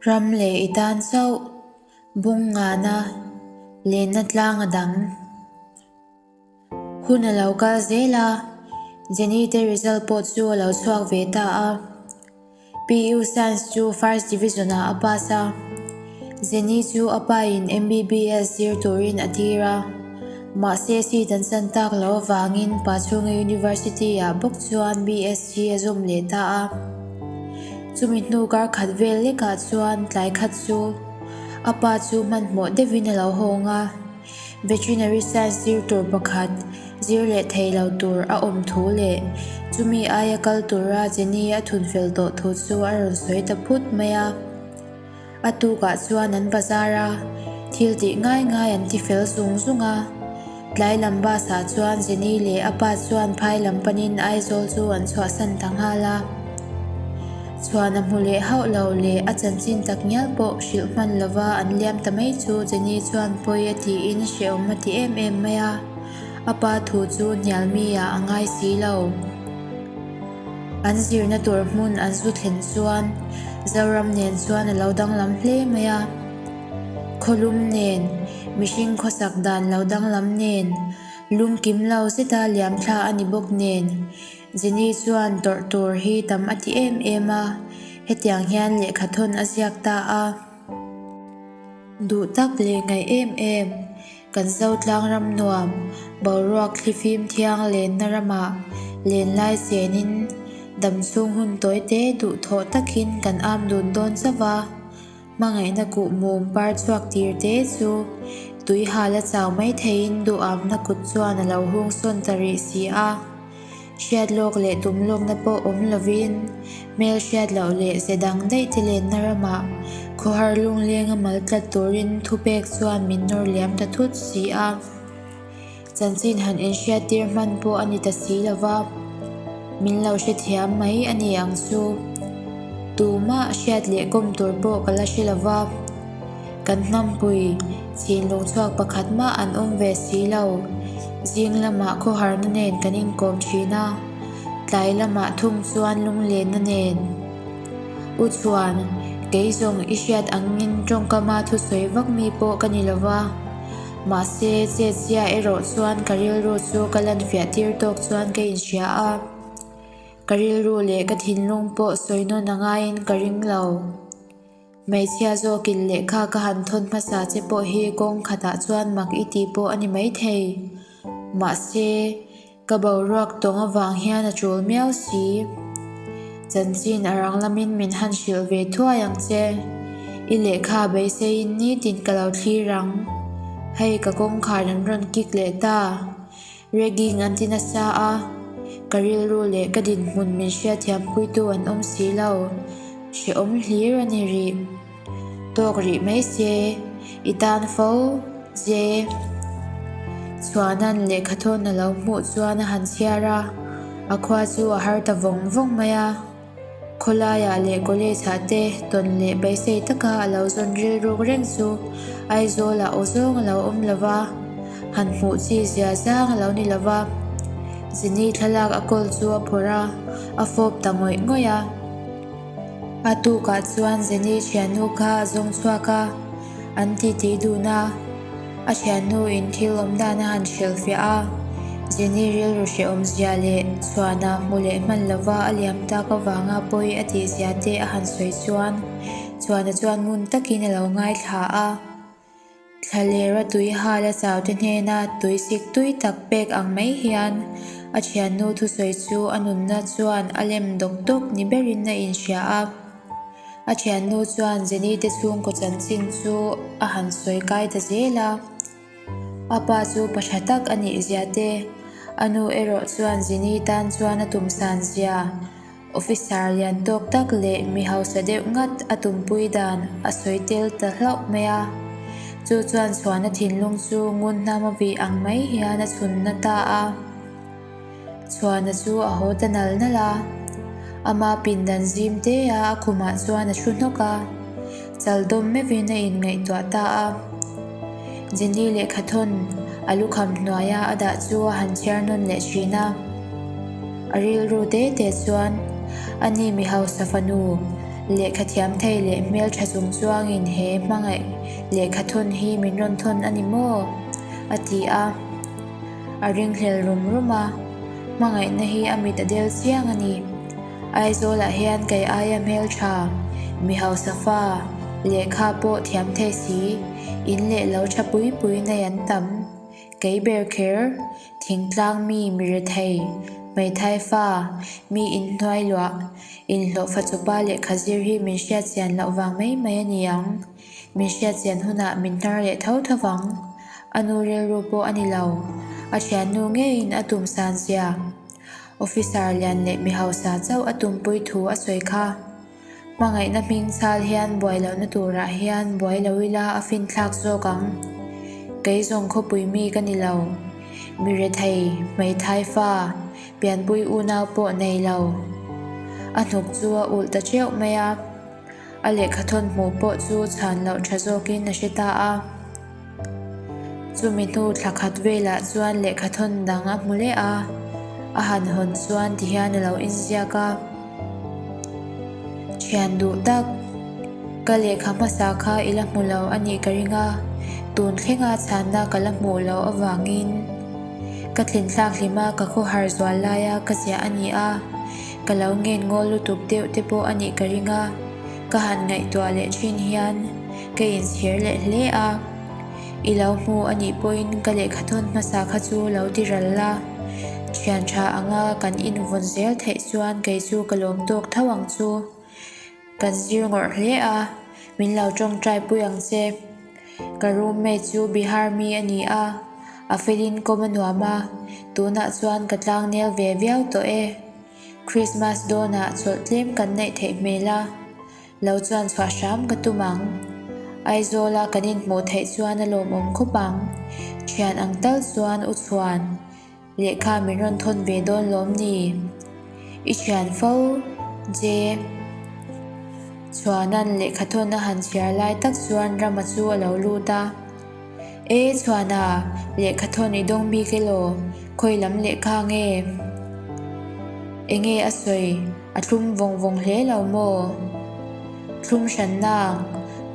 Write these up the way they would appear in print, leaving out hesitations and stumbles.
Ram leh i tan chauh, bung ngana, lenna tlang a dang. Hun a lo kal zel a, Jenny te result pawh chu a lo chhuak ve ta a. PU Science chu First Division ah a pass a, Jenny chu a pa in MBBS zir turin a tir a, mahse seat an chan tak loh avangin Pachhunga University ah bawk chuan BSc a zawm leh ta a. Chumi hnu kar khat vel lekah chuan tlai khat chu a pa chu hmanhmawh deuhin a lo hawng a. Veterinary Science zir tur pakhat zir leh thei lo tur a awm thu leh chumi aia kal tura Jenny a thun fel tawh thu chu a rawn sawi ta phut mai a. A tukah chuan an bazar a, thil tih ngai ngai an ti fel zung zung a. Tlai lam bus ah chuan Jenny leh a pa chuan phai lam panin Aizawl chu an chhuahsan ta nghal a. Chhuan a hmu leh hauh lo leh a chanchin tak ngial pawh hrilh hman lova an liam ta mai chu Jenny chuan pawi a tiin hrehawm a ti em em mai a, a pa thu chu hnial mi ah a ngai si lo. An zirna tur hmun an zu thlen chuan Zoram nen chuan a lo danglam hle mai a, khawlum nen, mihring khawsak dan lo danglam nen, lungkim lo zeta liam thla a ni bawk nen, Jenny chuan tawrh tur hi tam a ti em em a, hetiang hian lehkha thawn a ziak ta a. Duh tak leh ngaih em em, kan Zotlang ram nuam, boruak thlifim thiang lenna ramah len lai chenin damchhung hun tawi te duhthawh takin kan am dun dawn chauh va. Hmangaihna kuh mum par chhuak tir te chu tui hal a chau mai theiin duhamna kut chuan a lo hung sawn ta rih si a. Hriat lawk leh tum lawkna pawh awm lovin hmel hriat loh leh ze dang daih te lenna ramah khawhar lunglenga mal tlat turin thupek chuan min nawr liam ta thut si a. Chanchin han inhriattir hman pawh a ni ta si lo va, min lo hrethiam mai a ni ang chu. Tumah hriat leh kawm tur pawh ka la hre lo va, kan hnampui chin lungchhuak pakhat mah an awm ve si lo. Zing lamah khawharna nen kan inkawm thin a, tlai lamah thung chuan lunglenna nen. U chuan, Kei zawng i hriat angin tawngkama thusawi vak mi pawh ka ni lo va. Mahse, chetzia erawh chuan ka rilru chu ka lan fiah tir tawk chuan ka inhria a, ka rilru leh ka thinlung pawh sawi nawn a ngaiin ka ring lo. Hmeichhia zawkin lehkha ka han thawn hmasa che pawh hi kawng khatah chuan mak i tih pawh a ni maithei. Mahse, Ka boruak tawng avang hian a tul miau si. Chanchin a rang lamin min han hrilh ve thuai ang che. I lehkha beiseiin nitin ka lo thlir ang. Hei ka kawngkhar an rawn kik leh ta. Ragging an ti nasa a, ka rilru leh ka dinhmun min hriatthiampuitu an awm si lo. Hrehawm hlir a ni rih. Tawk rih mai se, i tan fo che. Chhuahnan lehkha thawn a lo hmuh chuan a han chhiar a, a khua chu a har ta vawng vawng mai a. Khawlaiah leh college ah te tawn leh beisei taka a lo zawn rilruk reng chu Aizawlah aw zawng a lo awm lo va, han hmuh chi zia zang a lo ni lo va. Zini thlalak a kawl chu a phawrh a, a fawp ta ngawih ngawih a. A tukah chuan Jenny thiannu kha a zawng chhuak a, an titi dun a. A thiannu in thil awm dan a han hrilhfiah a, Jenny rilru hrehawm zia leh chhuana hmu leh hman lova a liam tak avanga pawi a tih zia te a han sawi chuan Chhuana chuan ngun takin a lo ngaithla a. Thlalera tui hal a chau te hnena tui sik tui tak pek ang mai hian a thiannu thusawi chu a nunna chuan a lem dawk dawk ni berin a inhria a. A thiannu chuan Jenny te chhungkaw chanchin chu a han sawi kai ta zel a. A pa chu pa tha tak a nih zia te, a nu erawh chuan Jenny tan chuan a tumsan zia. Officer lian tawk tak leh mi hausa deuh ngat a tumpui dan a sawi tel ta hlauh mai a. Chu chuan chhuahna thinlung chu ngun hnam a vih ang mai hian a chhun na ta a. Chhuahna chu a haw ta nal nal a. Ama pindan zim te a a khumah chuan a thu hnawk a. Chal dawm meuhin a inngaihtuah ta a. Jenny lehkhathawn a lukham hnuaia a dah chu a han chhiar nawn leh thin a. A rilru te te chuan, Ani mi hausa fanu, Lehkha thiam thei leh hmeltha chung chuangin he hmangaih lehkha thawn hi min rawn thawn a ni maw? a ti a. A ringhlel rum rum a, hmangaihna hi a mit a del chiang a ni. Aizawlah hian kei aia hmeltha, mi hausa fa, lehkha pawh thiam thei si, in leh lo tha pui pui nei an tam. Kei ber kher, thingtlang mi mi rethei, hmeithai fa, mi inhnuai luah, inhlawhfa chawpa lehkha zir hi min hriat chian loh vang mai mai a ni ang. Min hriat chian hunah min hnar leh tho tho vang. A nu rilru pawh a ni lo. A thiannu ngeiin a tum san zia. Officer lian leh mi hausa chauh a tumpui thu a sawi kha. Hmangaihna hming chal hian buai lohna turah hian buai lo ila a finthlak zawk ang. Kei zawng khawpui mi ka ni lo. Mi rethei, hmeithai fa, pianpui unau pawh nei lo. A hnuk chu a ulh ta teuh mai a. A lehkha thawn hmuh pawh chu chhan loh tha zawkin a hre ta a. Chumi hnu thla khat velah chuan lehkha thawn dang a hmu leh a, a han hawn chuan tihian a lo inziak a. Thian duh tak, ka lehkha hmasa kha i la hmu lo a nih ka ring a, tun thlenga chhanna ka la hmuh loh avangin ka tlinthlak hlima ka khawhar zual laia ka ziah a ni a, ka lo ngen ngawl lutuk deuh te pawh a nih ka ring a, ka han ngaihtuah leh thin hian ka inchhir leh hle a, i lo hmu a nih pawhin ka lehkha thawn hmasa kha chu lo ti ral la, thian tha anga kan invawn zel theih chuan kei chu ka lawm tawk tho ang chu. Kan zir ngawrh hle a, min lo tawngtai pui ang che. Ka roommate chu Bihar mi a ni a, a felin kawm a nuam a, tunah chuan ka tlangnel ve viau tawh e. Christmas dawnah chawlh tlem kan neih theih hmel a. Lo chuan chhuah hram ka tum ang. Aizawla kan inhmuh theih chuan a lawmawm khawp ang. Thian ang tal chuan u chhuan lehkha min rawn thawn ve dawn lawm ni? I thian fo, Je. Chhuanan lehkha thawn a han chhiar lai tak chuan Rama chu a lo lut a. E Chhuana, lehkha thawn i dawng bik elaw? Khawi lam lehkha nge? Enge a sawi? A thlum vawng vawng hle lo maw? Thlum hran nang,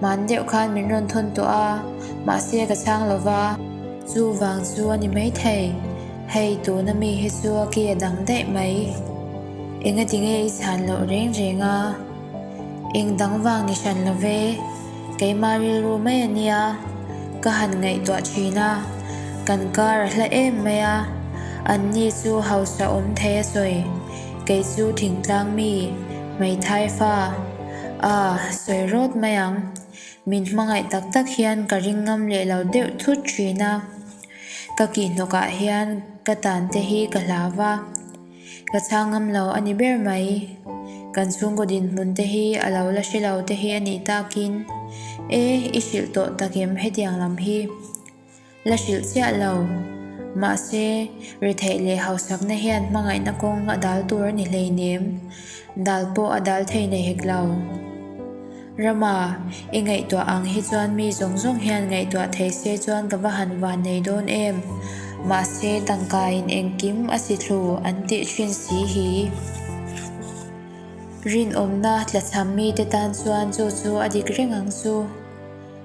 hman deuh khan min rawn thawn tawh a, mahse ka chhang lo va. Chu vang chu a ni maithei, hei tuna mi hi chu a ki a dang daih mai. Engati nge i chhan loh reng reng a? Eng dang vang ni hran lo ve, keimah rilru mai a nia, ka han ngaihtuah thin a, kan kar a hla em mai a, anni chu hausa awm thei a sawi. Kei chu thingtlang mi, hmeithai fa, a sawi rawt mai ang. Min hmangaih tak tak hian ka ring ngam leh lo deuh thut thin a. Ka kihhnawkah hian ka tan te hi ka hlau va, ka chhang ngam lo a ni ber mai. Kan chhungkaw dinhmun te hi a lo la hre lo te hi a nih takin, E, i hrilh tawh takim hetiang lam hi. La hrilh chiah lo. Mahse, retheih leh hausakna hian hmangaihna kawng a dal tur a ni hleinem. Dal pawh a dal thei nei hek lo. Rama, i ngaihtuah ang hi chuan mi zawng zawng hian ngaihtuah thei se chuan ka va han van nei dawn em. Mahse, tangkaiin engkim a si thlu an tih thin si hi. Rinawmna tlachham mite tan chuan chu chu a dik reng ang chu.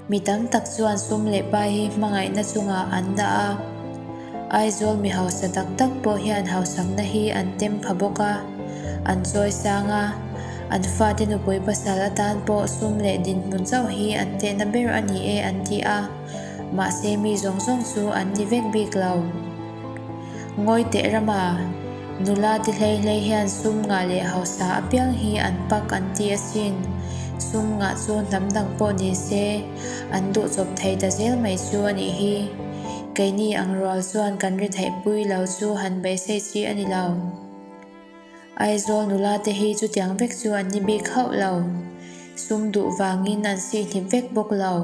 Mi tam tak chuan sum leh pai hi hmangaihna chungah an dah a. Aizawl mi hausa tak tak pawh hian hausakna hi an tem pha bawk a, an chawi sang a. An fate nupui pasal atan pawh sum leh dinhmun chauh hi an tehna ber a ni e an ti a, mahse mi zawng zawng chu an ni vek bik lo. Ngawi teh rama, nula ti hlei hlei hian sum ngah leh hausa apiang hi an pak an ti asin. Sum ngah chu hnam dang pawh ni se, an duh chawp thei ta zel mai chu a nih hi. Keini ang rual chuan kan ri theihpui lo chu han beisei chi a ni lo. Aizawl nula te hi chutiang vek chu an ni bik hauh lo. Sum duh vangin an sihhnip vek bawk lo.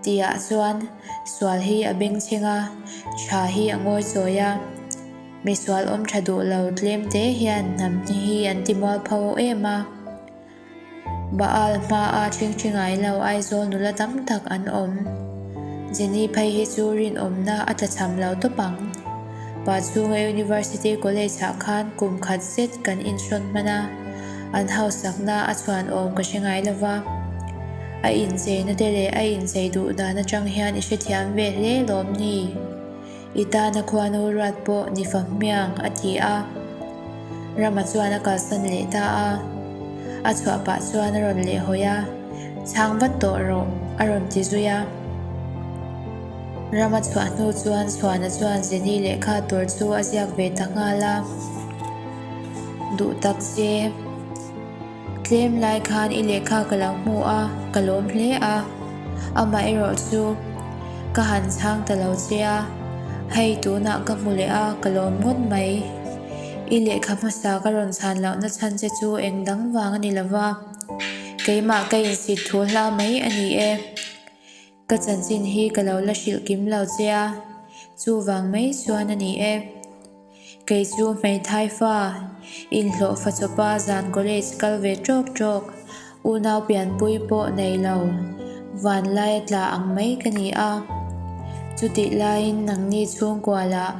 Tihah chuan sual hi a bengchheng a, tha hi a ngawi chawi a. Misual awm tha duh lo tlem te hian hnam hi an ti mualpho em a. Baal hmaa ṭhingṭhi ngai lo Aizawl nula tam tak an awm. Jenny phei hi chu rinawmna a tlachham lo tawp ang. Pa chhunga University College ah khan kum khat zet kan inhrawn hman a. An hausakna a chhuan awm ka hre ngai lo va. A incheina te leh a inchei duh dan atang hian i hrethiam ve hle lawm ni? I tana khuanu ruat pawh ni fa hmiang, a ti a. Rama chuan a kalsan leh ta a. A chhuah pah chuan a rawn lehhawi a, Chhang vat tawh rawh, a rawn ti zui a. Rama chhuah hnu chuan Chhuana chuan Jenny lehkha tur chu a ziak ve ta nghal a. Duh tak che. Tlem lai khan i lehkha ka lo hmu a, ka lawm hle a. Amah erawh chu ka han chhang ta lo che a, hei tunah ka hmu leh a, ka lawm ngawt mai. I lehkha hmasa ka rawn chhan lohna chhan che chu eng dang vang a ni lo va, keimah ka insit thu hla mai a ni e. Ka chanchin hi ka lo la hrilh kim lo che a, chuvang mai chuan a ni e. Kei chu hmeithai fa, inhlawh fa chawpa zan college kal ve tawk tawk, unau pianpui pawh nei lo, vanlai a tla ang mai ka ni a. Chutih laiin nangni chhungkua lah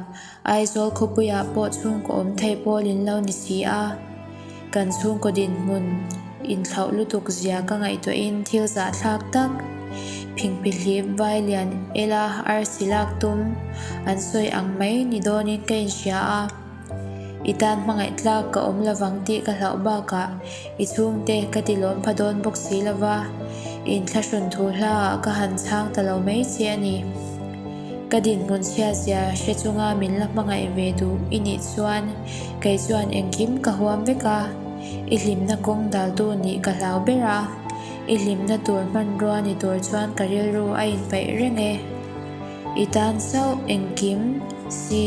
Aizawl khawpuiah pawh chhungkaw awm thei pawl in lo ni si a. Kan chhungkaw dinhmun inthlauh lutuk zia ka ngaihtuahin thil zahthlak tak, phingphihlip vai lian ela arsi lak tum an sawi ang mai ni dawnin ka inhria a. I tan hmangaih tlak ka awm lovang tih ka hlauh bakah i chhungte ka ti lawm pha dawn bawk si lova, inthlahrun thu hlaah ka han chhang ta lo mai che a ni. Ka dinhmun chhia zia hre chunga min la hmangaih ve duh i nih chuan kei chuan engkim ka huam vek a, i hlimna kawng daltu nih ka hlau ber a, i hlimna tur hmanrua ni tur chuan ka rilru a inpeih reng e. I tan chauh engkim si.